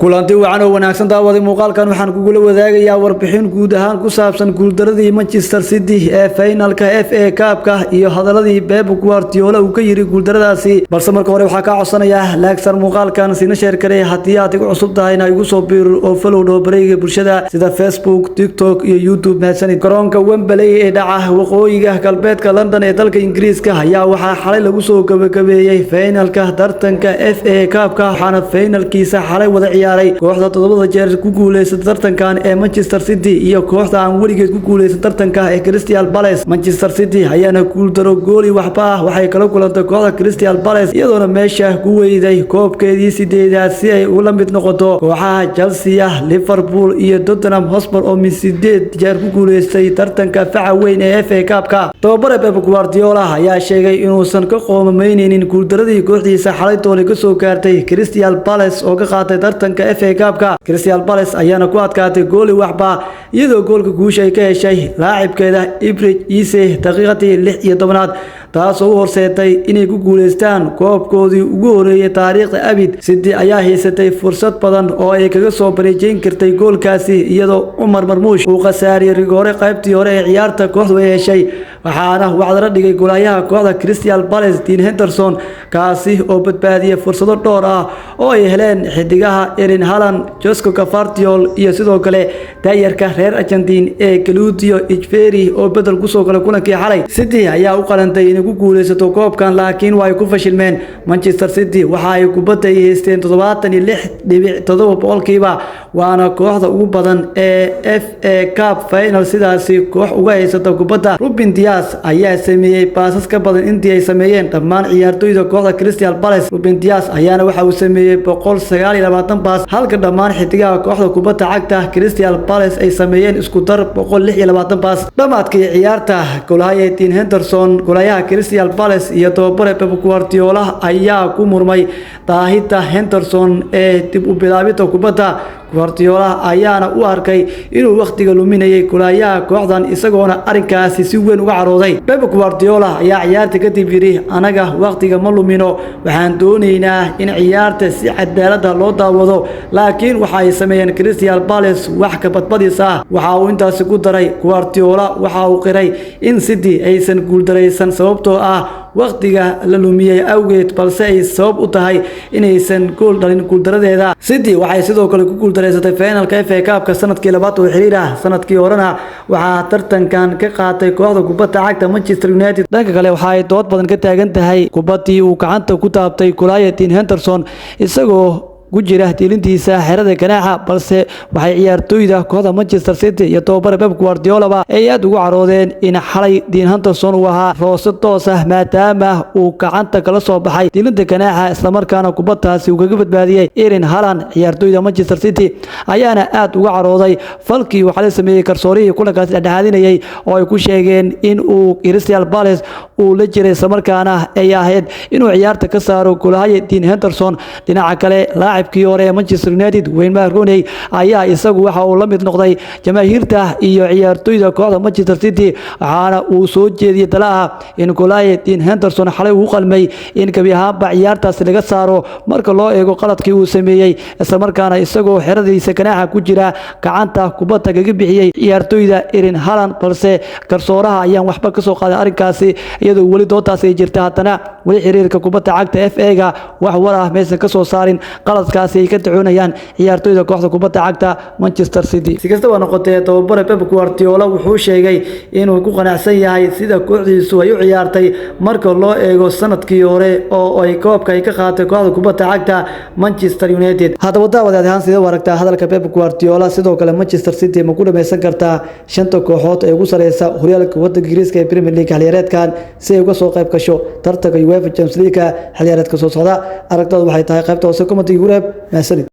Kulanti wacan oo wanaagsan, daawaday. Muuqaalkan waxaan kugula wadaagayaa warbixin guud ahaan ku saabsan guuldaradii Manchester City ee finalka FA Cupka iyo hadaladii Pep Guardiola uu ka yiri guuldaradaasi. Balse marka hore waxaa kaa codsanayaa like saar muuqaalkan, siina share garee. Haddii aad igu cusub tahayna, igu soo biir oo follow dhaho barayga bulshada sida Facebook, TikTok iyo YouTube. Mahadsanid. Garoonka Wembley ee dhaca waqooyiga galbeedka London ee dalka Ingiriiska ayaa waxaa xalay lagu soo gabagabeeyey finalka tartanka FA Cupka, waxaana finalkiisa xalay wada ciyaaray kooxda toddobada jeer ku guuleysata tartankan ee Manchester City iyo kooxda aan weligeed ku guuleysan tartanka ee Crystal Palace. Manchester City ayaana guuldaro gooli waxba ah waxay kala kulantay kooxda Crystal Palace, iyadoona meesha ku weyday koobkeedii sideedaad si ay ula mid noqoto kooxaha Chelsea, Liverpool iyo Tottenham Hotspur oo min 8 jeer ku guuleystay tartanka faca weyn ee FA Cup-ka. Tababare Pep Guardiola ayaa sheegay inuusan ka qoomameyneynin guuldaradii kooxdiisa xalay toole ka soo gaartay Crystal Palace oo ka qaatay tartanka FA Cup-ka. Crystal Palace ayaana ku adkaatay gooli waxba, iyadoo goolka guusha ay ka heshay laacibkeeda Eberechi Eze daqiiqadii 16aad, taasoo u horseetay inay ku guuleystaan koobkoodii ugu horeeyay taariikhda abid. City ayaa haysatay fursad badan oo ay kaga soo bareejeyn kartay goolkaasi, iyadoo Cumar Marmuush uu khasaariyey rigoore qaybtii hore ee ciyaarta kooxdu ay heshay, waxaana wacdaro dhigay goolhayaha kooxda Crystal Palace, Dean Henderson, kaasi oo badbaadiyey fursado dhowr ah oo ay heleen xidigaha Erling Haaland, Josko Gvardiol iyo sidoo kale daayarka reer Argentine ee Claudio Echeverri oo bedel kusoo galay kulankii xalay. City ayaa u qalantay inay ku guuleysato koobkan, laakiin waa ay ku fashilmeen. Manchester City waxa ay kubadda ay haysteen 76.7%, waana kooxda ugu badan ee FA Cup final sidaasi koox uga haysata kubadda. Ruben Dias ayaa sameeyey baasas ka badan intii ay sameeyeen dhammaan ciyaartoyda kooxda Crystal Palace. Ruben Dias ayaana waxa uu sameeyey 129 baas, halka dhammaan xidigaha kooxda kubadda cagta Crystal Palace ay sameeyeen isku dar 126 baas. Dhamaadkii ciyaarta, goolhaye Dean Henderson, goolhayaha Crystal Palace, iyo tababare Pep Guardiola ayaa ku murmay daahida Henderson ee dib u bilaabida kubadda. Guardiola ayaana u arkay inuu wakhtiga luminayay goolhayaha kooxdan, isagoona arrinkaasi si weyn uga carooday. Pep Guardiola ayaa ciyaarta kadib yidhi: "Anaga wakhtiga ma lumino, waxaan doonaynaa in ciyaarta si cadaalada loo daawado, laakiin waxa ay sameeyeen Crystal Palace wax ka badbadis ah." Waxa uu intaasi ku daray Guardiola, waxa uu qiray in City aysan guuldaraysan sababtoo ah wakhtiga la lumiyey awgeed, balse ay sabab u tahay inaysan gool dhalin guuldaradeeda. City waxay sidoo kale ku guuldaraysatay finalka FA Cup-ka sanadkii labaad oo xiriir ah. Sanadkii horena waxaa tartankan ka qaatay kooxda kubadda cagta Manchester United. Dhanka kale, waxa ay dood badan ka taagan tahay kubaddii uu gacanta ku taabtay goolhaye Dean Henderson isagoo ku jira diilintiisa xerada ganaaxa, balse waxay ciyaartooyda kooxda Manchester City iyo tababare Pep Guardiolaba ay aad ugu caroodeen in xalay Dean Henderson uu ahaa roose toos ah, maadaama uu gacanta kala soo baxay diilinta ganaaxa, islamarkaana kubadtaasi uu kaga badbaadiyey Erling Haaland. Ciyaartooyda Manchester City ayaana aad uga carooday falkii uu xalay sameeyey garsoorihii kulankaasi dhexdhexaadinayay, oo ay ku sheegeen in uu Crystal Palace uu la jiray, islamarkaana ay ahayd inuu ciyaarta ka saaro goolhaye Dean Henderson. Dhinaca kale, laacibkii hore ee Manchester United, Wayne Rooney, ayaa isagu waxa uu la mid noqday jamaahiirta iyo ciyaartoyda kooxda Manchester City, waxaana uu soo jeediyey dalaha in goolhaye Dean Henderson xalay uu qalmay in gebi ahaanba ciyaartaasi laga saaro marka loo eego qaladkii uu sameeyey, islamarkaana isagoo xeradiisa ganaaxa ku jira gacanta kubadda kaga bixiyey ciyaartoyda Erling Haaland. Balse garsooraha ayaan waxba ka soo qaaday arrinkaasi, iyadoo weli doodaasi ay jirta. Haddana weli xiriirka kubadda cagta FA-ga wax war ah maysan ka soo saarin qaladkaasi ay ka dacoonayaan ciyaartoyda kooxda kubadda cagta Manchester City. Si kastaba noqotee, tababare Pep Guardiola wuxuu sheegay inuu ku qanacsan yahay sida kooxdiisu ay u ciyaartay marka loo eego sanadkii hore oo ay koobka ay ka qaatay kooxda kubadda cagta Manchester United. Haddaba daawadaad ahaan, sidee u aragtaa hadalka Pep Guardiola? Sidoo kale, Manchester City ma ku dhameysan kartaa shanta kooxood ee ugu sareysa horyaalka wadanka Ingiriiska ee Premier League xilciyaareedkan, si ay uga soo qayb gasho tartanka UEFA Champions League xilciyaareedka soo socda? Aragtadu waxay tahay qaybta hoose commentiga gureeb. Mahadsanid.